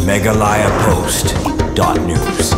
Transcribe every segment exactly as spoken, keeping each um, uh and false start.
Meghalaya Post dot news.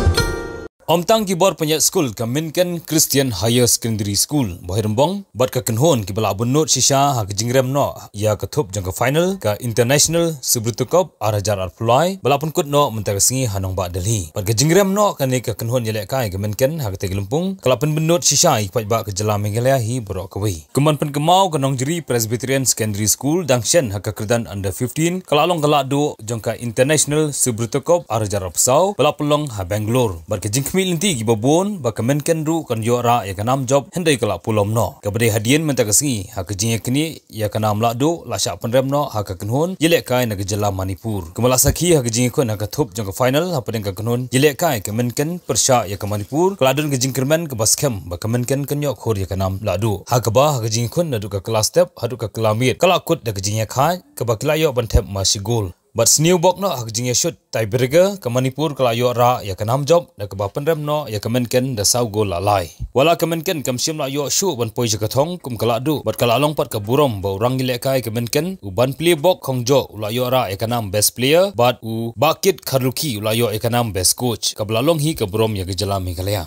Ym tang ki bor pynïaid skul ka Minken Christian Higher Secondary School, Bhoirymbong, bad ka kynhun kiba la bynnud shisha ha ka jingrem noh ïa ka thup jong ka final ka International Subrata Cup ar hajar arphew lai ba la pynkut noh mynta ka sngi ha nongbah Delhi. Bad ka jingrem noh kane ka kynhun ïalehkai ka Minken ha katei ka lympung ka la pynbynnud shisha ïa ki paidbah ka jylla Meghalaya hi baroh kawei. Kumban pynkynmaw, ka Nongjri Presbyterian Secondary School dang shen ha ka kyrdan under fifteen ka la long ka lahduh jong ka International Subrata Cup ar hajar arphew saw ba la pynlong ha Bangalore. Bad ka jingkhmih lynti kiba bun ba ka Minken ruh kan ïoh rah ïa ka nam jop, hynrei ka la pulom noh. Kaba dei hadien mynta ka sngi ha ka jingïaknieh ïa ka nam lahduh la shah pynrem noh ha ka kynhun ïalehkai na ka jylla Manipur. Kumba la sakhi ha ka jingïakhun ha ka thup jong ka final hapdeng ka kynhun ïalehkai ka Minken pyrshah ïa ka Manipur, ka la don ka jingkyrmen kaba skhem ba ka Minken kan ïoh khur ïa ka nam lahduh. Ha kaba ha ka jingïakhun naduh ka kylla step haduh ka kylla miet ka la kut da ka jingïakhaid kaba ki la ïoh ban thep ma shi gol. Bad sniew bok noh ha ka jingïashut tiebreaker, ka Manipur ka la ïoh rah ïa ka nam jop da kaba pynrem noh ïa ka Minken da saw gol la lai. Wat la ka Minken kam shym la ïoh shuh ban poi sha ka thong kum ka lahduh, bad ka la long pat ka burom ba u rangïalehkai ka Minken, u Banplie Bok Khongjoh, u la ïoh rah ïa ka nam best player, bad u Bah Kit Kharlukhi u la ïoh ïa ka nam best coach, kaba la long hi ka burom ïa ka jylla Meghalaya.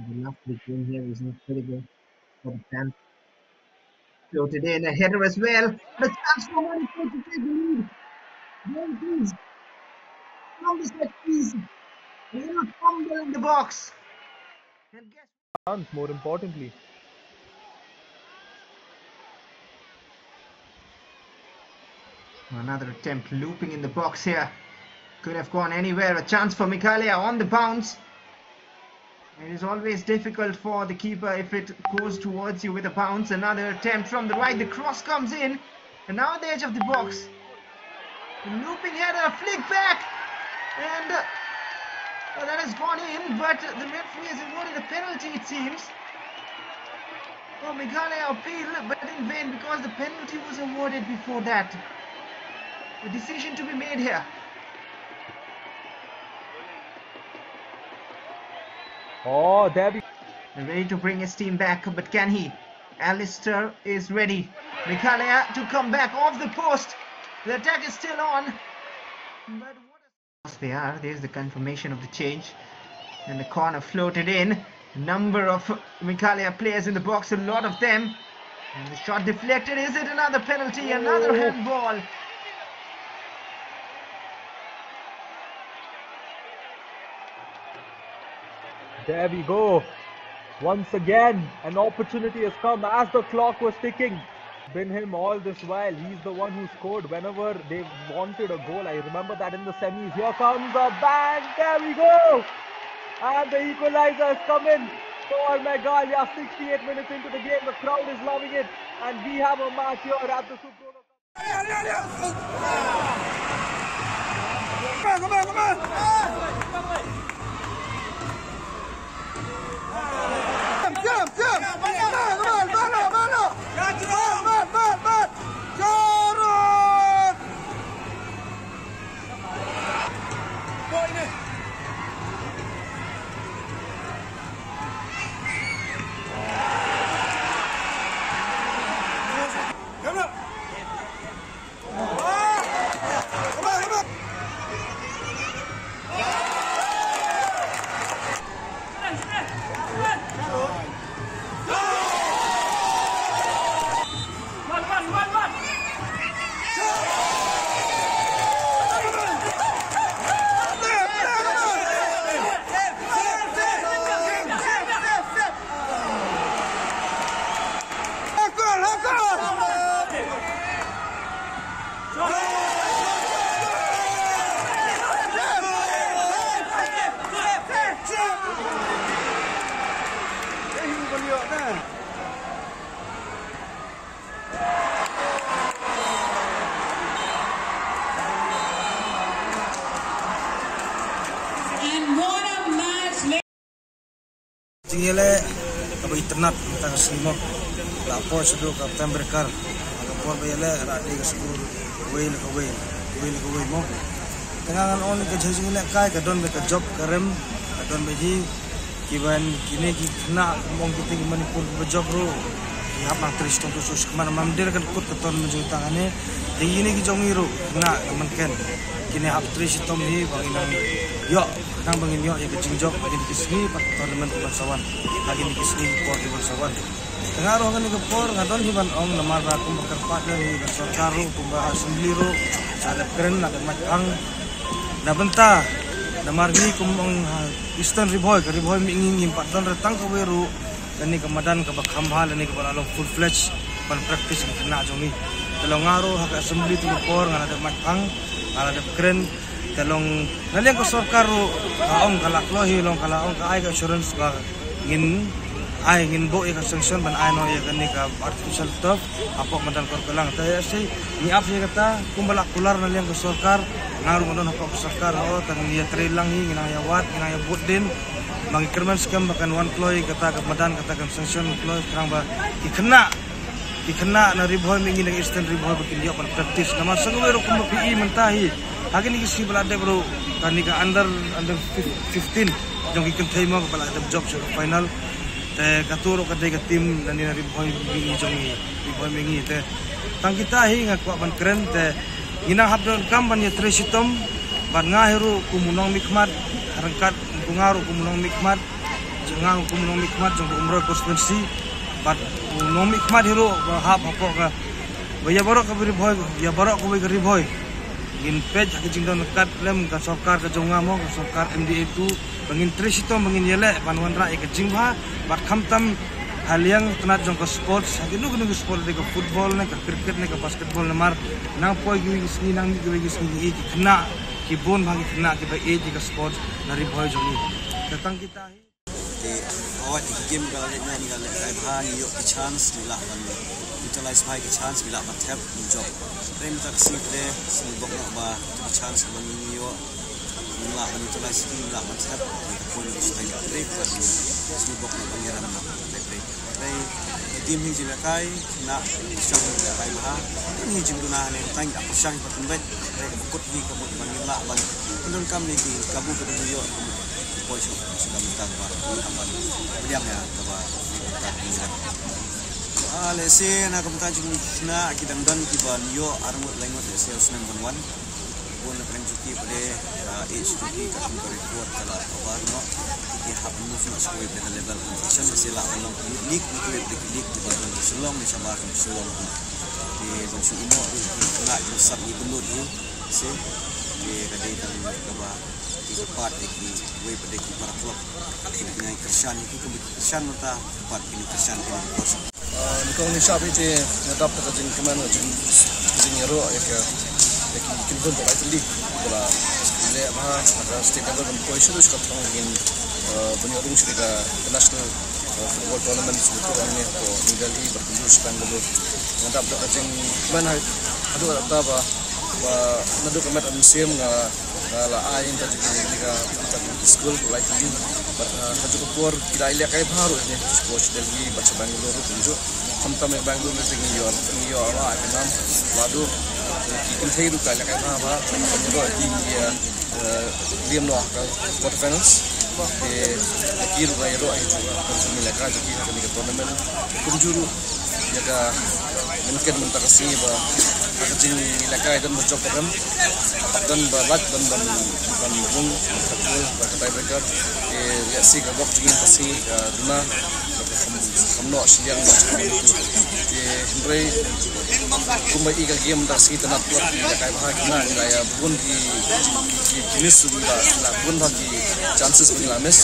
The last big win here is incredible for the fans. Floated in a header as well. The chance for Manipur to take the lead. There it is. From the set piece. A little fumble in the box. And guess Chance, more importantly. Another attempt looping in the box here. Could have gone anywhere. A chance for Meghalaya on the bounce. It is always difficult for the keeper if it goes towards you with a bounce. Another attempt from the right. The cross comes in. And now at the edge of the box. The looping header, flick back. And uh, well, that has gone in, but the referee has awarded a penalty, it seems. Oh, Meghalaya appeal, but in vain because the penalty was awarded before that. A decision to be made here. Oh, there we They're ready to bring his team back, but can he? Alistair is ready. Meghalaya to come back off the post. The attack is still on. But what a They are. There's the confirmation of the change. And the corner floated in. A number of Meghalaya players in the box, a lot of them. And the shot deflected. Is it another penalty? Another handball. There we go. Once again, an opportunity has come as the clock was ticking. Been him all this while. He's the one who scored whenever they wanted a goal. I remember that in the semis. Here comes a bang. There we go. And the equalizer has come in for Meghalaya. Sixty-eight minutes into the game. The crowd is loving it. And we have a match here at the Subrata Cup. And what a match! Jingïaleh kaba itynnad mynta ka sngi mo. La poi shaduh ka tiebreaker. Ha ka por ba ïaleh, la dei ka score wei la ka wei, wei la ka wei mo. Te nga ngan ong ka jingïalehkai ka don bad ka jop ka rem, ka don bad hi. Kiban kine ki khynnah kum ong kita ki Manipur kiba jop ruh, ki hap nang trei shitom tu shuh shuh, namar ym dei kan kut ka tournament jong kita hangne. Te kine ki jong ngi ruh khynnah ka mynken, kine hap trei shitom hi ba ngin nang ïoh, khnang ba ngin ïoh ïa ka jingjop ha kine ki sngi bad ka tournament kiban sa wan, ha kine ki sngi ki por kiban sa wan. Te nga ruh ha kane ka por nga don hi ban ong, namar ba kumba kyrpad lem hi ka sorkar ruh, kumba ha assembly ruh, sa dep kren, la dep mait phang na bynta, namar ngi kum ong ha Eastern Ri Bhoi, ka Ri Bhoi Mihngi, ngim pat don re tang kawei ruh kane ka madan kaba kham bha lane kaba la long full fledged ban practice ki khynnah jong ngi. Te long nga ruh ha ka assembly tu ka por nga la dep mait phang, nga la dep kren. Te long na liang ka sorkar ruh ka ong, ka la kloi hi, long ka la ong, ka ai ka assurance ba ngin ai, ngin buh ïa ka sanction ban ai noh ïa kane ka artificial turf hapoh madan Korkelang. Te ïa shi ngi ap ïa kata kumba la kular na liang ka sorkar. Nga ruh nga don hapoh ka sorkar, oh, tang ïa trei lang hi, ngi nang ïa wad, ngi nang ïa bud dien. Ba ngi kyrmen skhem ba kan wan kloi kata ka madan, kata kan sanction kloi, khnang ba ki khynnah, ki khynnah na Ri Bhoi Mihngi, na Eastern Ri Bhoi ba kin ïoh ban practice. Namar sa kawei ruh kumba phi i mynta hi, ha kine ki sngi ba la dep ruh kane ka under, under fifteen jong ki kynthei mo ba la dep jop sha ka final. Te kato ruh ka dei ka team na ne na Ri Bhoi Mihngi jong ngi, Ri Bhoi Mihngi. Te tang kita hi nga kwah ban kren, te ngi nang hap donkam ban ïa trei shitom. Bad nga hi ruh kum u nongmihkhmat, ryngkat kum nga ruh kum u nongmihkhmat, nga ruh kum u nongmihkhmat jong ka Umroi constituency. Bad u nongmihkhmat hi ruh ba hap hapoh ka, ba ïa baroh ka Ri Bhoi, ïa baroh kawei ka Ri Bhoi ngin peit ha ka jingdon ryngkat lem ka sorkar ka jong nga mo, ka sorkar M D A two, ba ngin trei shitom, ba ngin ïaleh ban wanrah ïa ka jingbha. Bad khamtam ha liang tnat jong ka sports, ha kino kino ki sport, dei ka football ne ka cricket ne ka basketball, namar nang poi kiwei ki sngi, nang mih kiwei ki sngi, ki khynnah ki bun bha, ki khynnah kiba ïeit ïa ka sports na Ri Bhoi jong ngi. Te tang kita hi. Te hawai te ki game ka la leh, ngi ka leh kai bha, ngi ïoh ki chance, ngi lah ban utilize bha ki chance, ngi lah ban thep, ngi jop. Hynrei mynta ka sngi pdeng, sngi bok noh ba ki chance ba ngi ïoh, ngi lah ban utilize ki, ngi lah ban thep. Te ka poi na ka stai ka break, ba ngi sngi bok noh ba ngi ram na ka break. Hynrei ka team hi jingïalehkai, na shang jingïalehkai bha. Team hi jingduna ne tang ka shang ba tynbeit. Hynrei ka ba kut hi ka mut ba ngin lah ban pyndonkam ne ki kabu ka ba ngi ïoh, ka mut poi sha, sha ka bynta kaba ngi hap ban pdiang ïa kaba ngi bynta ngi rem. Ah, lehse na ka bynta jong ki khynnah ki dang don kiba ïoh arngut laingut lehse u snem ban wan. Bun na pdeng jong ki pat de, ah, age jong ki ka kum ka record ka la cover noh. Ki hap move noh sha kawei pat de level competition, lehse lah ban long ki youth league, na kawei pat de ki league kiba don ha Shillong, ne shabar ha Shillong. Ki ban shu ïeh noh ruh ki khynnah ki sap ïa ki lut ruh. Lehse ki ka dei tang kaba ki ka part de kiwei pat de ki para club. Ki ngai kyrshan ïa ki, kumba ki kyrshan mynta, pat ki ngai kyrshan ki ngai kyrshan. Ah, nyngkong nyngshap ïa te nga dap da ka jingkmen, jing, jingïaroh ïa ka, ïa ki kynhun ba lai tylli ba la leh bha ha ka state level ban poi sha ka thong, ngin, ah, ban ïoh rung sha ka international, ah, football tournament sha ka thong ne ko New Delhi bad kumjuh sha Bangalore. Nga dap da ka jingkmen ha, haduh katta ba, ba naduh ka met mynsiem nga nga la ai ïa ka jingkmen ïa ka, ïa ka skul ba lai tylli. Bad, ah, ha kajuh ka por ki la ïalehkai bha ruh ïa ka sport sha Delhi bad sha Bangalore ruh kumjuh. Khamtam ïa Bangalore ruh ngi ïoh, ngi ïoh la ka nam. Bad haduh ki kynthei ruh ki la ïalehkai bha bha. Ngi ïoh team ïa, eh, team noh ha ka quarter finals. Te ki ruh ki ïoh ïa ka jingïalehkai jong ki ha kane ka tournament. Kumjuh ruh ïa ka, mynken mynta ka sngi ba ha ka jingïalehkai don ba jop ka rem, don ba lait, don ban, ban rung ka goal bad ka tiebreaker. Te ïa shi ka bok jingim ka sngi ka duna ka kham, kham noh shiliang ba ka Manipur. Te hynrei kumba i ka game mynta ka sngi, tang na ïalehkai bha ki na, ngi la ïa bun ki, ki, ki miss, ngi la, ngi la bun bha ki chances ba ngi la miss.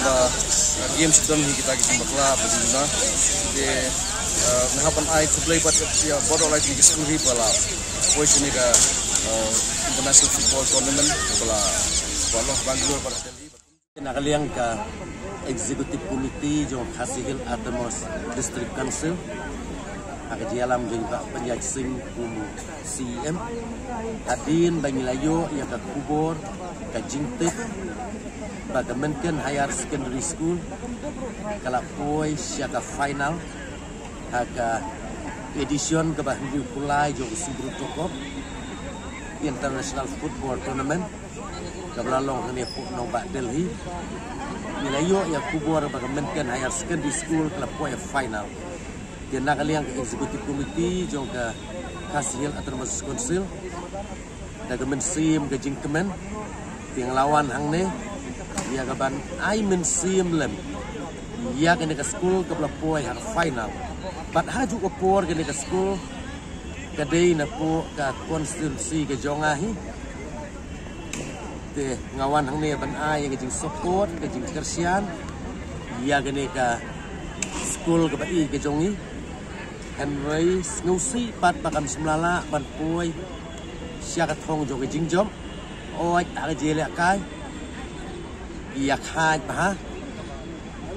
Ba, uh, game shu don hi kita ki jingbakla ba jingduna. Te, uh, nga hap ban ai khublei pat ïa baroh lai tylli ki skul hi ba la poi sha kane ka, uh, international football tournament ba la, ba la long Bangalore bad Delhi. Na ka liang ka Executive Committee jong Khasi Hills Autonomous District Council, ha ka jingïalam jong i Bah Panjai Singh kum u C E M, hadien ba ngi la ïoh ïa ka khubor, ka jingtip ba ka Mynken Higher Secondary School ka la poi sha ka final Ha ka edition kaba hynriew phew lai jong ka Subroto Cup International Football Tournament kaba la long hangne hapoh Nongbah Delhi, ngi la ïoh ïa ka khubor ba ka Mynken Higher Secondary School ka la poi ha final. Te na ka liang ka Executive Committee jong ka Khasi Hills Autonomous Council da ka mynsiem ka jingkmen, te nga la wan hangne ïa ka ban ai mynsiem lem ïa kane ka skul kaba la poi ha ka final. Bad ha kajuh ka por kane ka skul ka dei napoh ka constituency ka jong nga hi. Te nga wan hangne ban ai ïa ka jingsupport, ka jingkyrshan ïa kane ka skul kaba ïeit ka jong ngi. Hynrei sngewsih pat ba kam shym la lah ban poi sha ka thong jong ka jingjop. Hooid, ha ka jingïalehkai ki ïakhaid bha,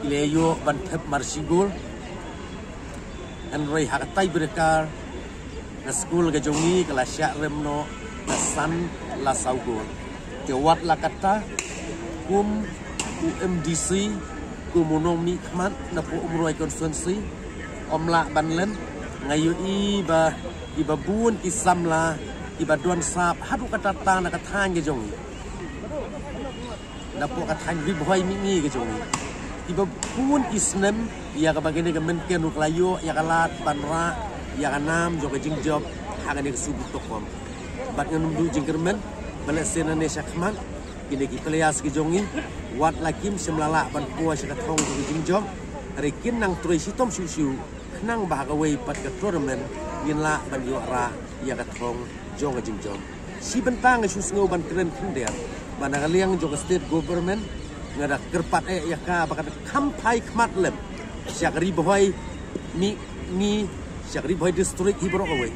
ki la ïoh ban thep mar shi gol. Hynrei ha ka tiebreaker ka skul ka jong ngi ka la shah rem noh da san la saw gol. Te wat la katta, kum u MDC, kum u nongmihkhmat napoh Umroi constituency, ym lah ban len. Nga ïohi ba kiba bun ki samla kiba don sap haduh katta na ka thaiñ ka jong ngi, napoh ka thaiñ Ri Bhoi mihngi ka jong ngi, kiba bun ki snem ïa kaba kane ka Mynken ruh ka la ïoh ïa ka lad ban rah ïa ka nam jong ka jingjop ha kane ka Subroto Cup. Bad ngan ym duh jingkyrmen ba lehse nangne shakhmat kine ki players ki jong ngi wat la kim shym la lah ban poi sha ka thong jong ka jingjop, hynrei kin nang trei shitom shuh shuh khnang ba ha kawei pat ka tournament ngin lah ban ïoh rah ïa ka thong jong ka jingjop. Shi bynta nga shu sngew ban kren khyndiat ba na ka liang jong ka state government nga da kyrpad eh ïa ka ba kan kham phai khmat lem sha ka Ri Bhoi mihngi, sha ka Ri Bhoi district hi baroh kawei.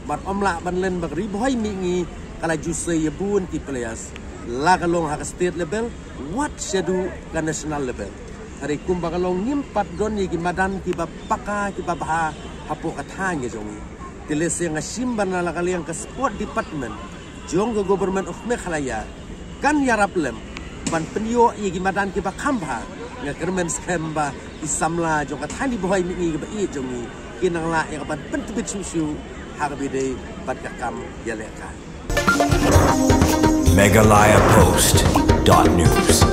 Bad ym lah ban len ba ka Ri Bhoi mihngi ka la ju sei ïa bun ki players, la ka long ha ka state level wat shaduh ka national level. Hynrei kumba ka long ngim pat don ïa ki madan kiba paka kiba bha hapoh ka thaiñ ka jong ngi. Te lehse nga shim ba na la ka liang ka sport department jong ka Government of Meghalaya kan ïarap lem ban pynïoh ïa ki madan kiba kham bha. Nga kyrmen skhem ba ki samla jong ka thaiñ Ri Bhoi mihngi kaba ïeit jong ngi kin nang lah ïa ka ban pyntbit shuh shuh ha kaba ïadei bad ka kam ïalehkai. Meghalaya Post dot news.